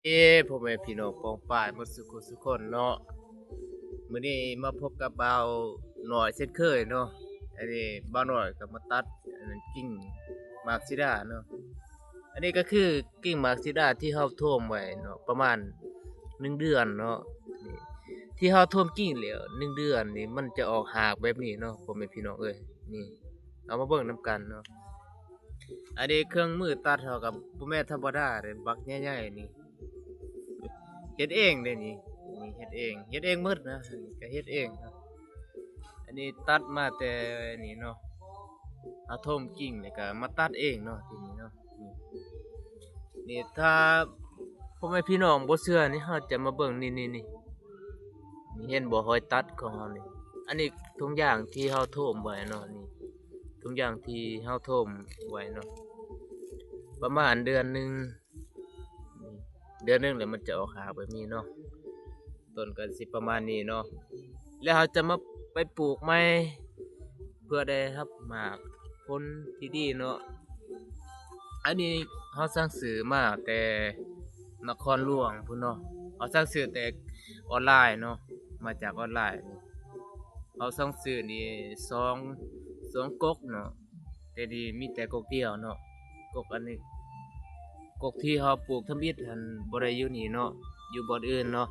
ເອ ພໍ່ແມ່ພີ່ນ້ອງປ້ອງປາຍໝົດສູ່ຜູ້ສູ່ຄົນເນາະ, ມື້ນີ້ມາພົບກັບບ່າວນ້ອຍເຊັ່ນເຄີຍເນາະ. ອັນນີ້ບ່າວນ້ອຍກໍມາຕັດອັນນັ້ນ ກິ່ງໝາກສີດາເນາະ. ອັນນີ້ກໍຄືກິ່ງໝາກສີດາທີ່ເຮົາໂທມໄວ້ເນາະ ປະມານໜຶ່ງເດືອນເນາະ. ນີ້ ທີ່ເຮົາໂທມກິ່ງແລ້ວໜຶ່ງເດືອນນີ້ ມັນຈະອອກຮາກແບບນີ້ເນາະ ພໍ່ແມ່ພີ່ນ້ອງເອີຍ. ນີ້ ເຮົາມາເບິ່ງນຳກັນເນາະ. ອັນນີ້ເຄື່ອງມືຕັດເຮົາກໍບໍ່ແມ່ນທຳມະດາເດ້ ບັກໃຫຍ່ໆນີ້ ເຮັດເອງເດ້ນີ້. ນີ້ເຮັດເອງ ເຮັດເອງໝົດນະ ອັນນີ້ກໍເຮັດເອງເນາະ. ອັນນີ້ຕັດມາແຕ່ນີ້ເນາະ ເຮົາໂທມກິ່ງແລ້ວກໍມາຕັດເອງເນາະ ທີ່ນີ້ເນາະ. ນີ້ ນີ້ຖ້າພໍ່ແມ່ພີ່ນ້ອງບໍ່ເຊື່ອນີ້ ເຮົາຈະມາເບິ່ງ ນີ້ໆໆ ນີ້ ເຫັນບໍ່ ຮອຍຕັດຂອງເຮົານີ້. ອັນນີ້ຖົງຢາງທີ່ເຮົາໂທມໄວ້ເນາະ ນີ້ ຖົງຢາງທີ່ເຮົາໂທມໄວ້ເນາະ. ປະມານເດືອນໜຶ່ງ ເດືອນໜຶ່ງແລ້ວມັນຈະອອກຮາກແບບນີ້ເນາະ. ຕົ້ນກໍຊິປະມານນີ້ເນາະ ແລ້ວເຮົາຈະມາໄປປູກໃໝ່ ເພື່ອໄດ້ຮັບໝາກຜົນທີ່ດີເນາະ. ອັນນີ້ເຮົາສັ່ງຊື້ມາແຕ່ນະຄອນຫຼວງພຸ້ນເນາະ, ເຮົາສັ່ງຊື້ແຕ່ອອນລາຍເນາະ ມາຈາກອອນລາຍ. ເຮົາສັ່ງຊື້ນີ້ສອງ ສອງກົກເນາະ ແຕ່ນີ້ມີແຕ່ກົກດຽວເນາະ. ກົກອັນນີ້ ກົກທີ່ເຮົາປູກທຳອິດຫັ້ນບໍ່ໄດ້ຢູ່ນີ້ເນາະ ຢູ່ບ່ອນອື່ນເນາະ.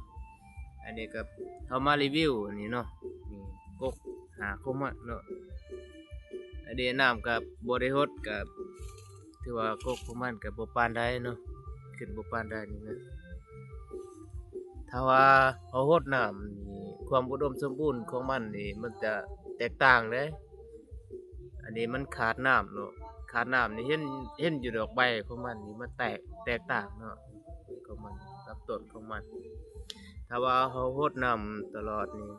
ອັນນີ້ກໍເຮົາມາຣີວິວອັນນີ້ເນາະ ນີ້ ກົກຫາໂຄມະເນາະ. ອັນນີ້ນ້ຳກໍບໍ່ໄດ້ຫົດ ກໍຖືວ່າກົກຂອງມັນກໍບໍ່ປານໃດເນາະ ຂຶ້ນບໍ່ປານໃດນີ້ນະ. ຖ້າວ່າເຮົາຫົດນ້ຳນີ້ ຄວາມອຸດົມສົມບູນຂອງມັນນີ້ ມັນຈະແຕກຕ່າງເດ້. ອັນນີ້ມັນຂາດນ້ຳເນາະ, ຂາດນ້ຳນີ້ເຫັນ ເຫັນຢູ່ດອກໃບຂອງມັນນີ້ ມັນແຕກ ແຕກຕ່າງເນາະ ຂອງມັນ ລຳຕົ້ນຂອງມັນ. ຖ້າວ່າເຮົາຫົດນ້ຳຕະຫຼອດນີ້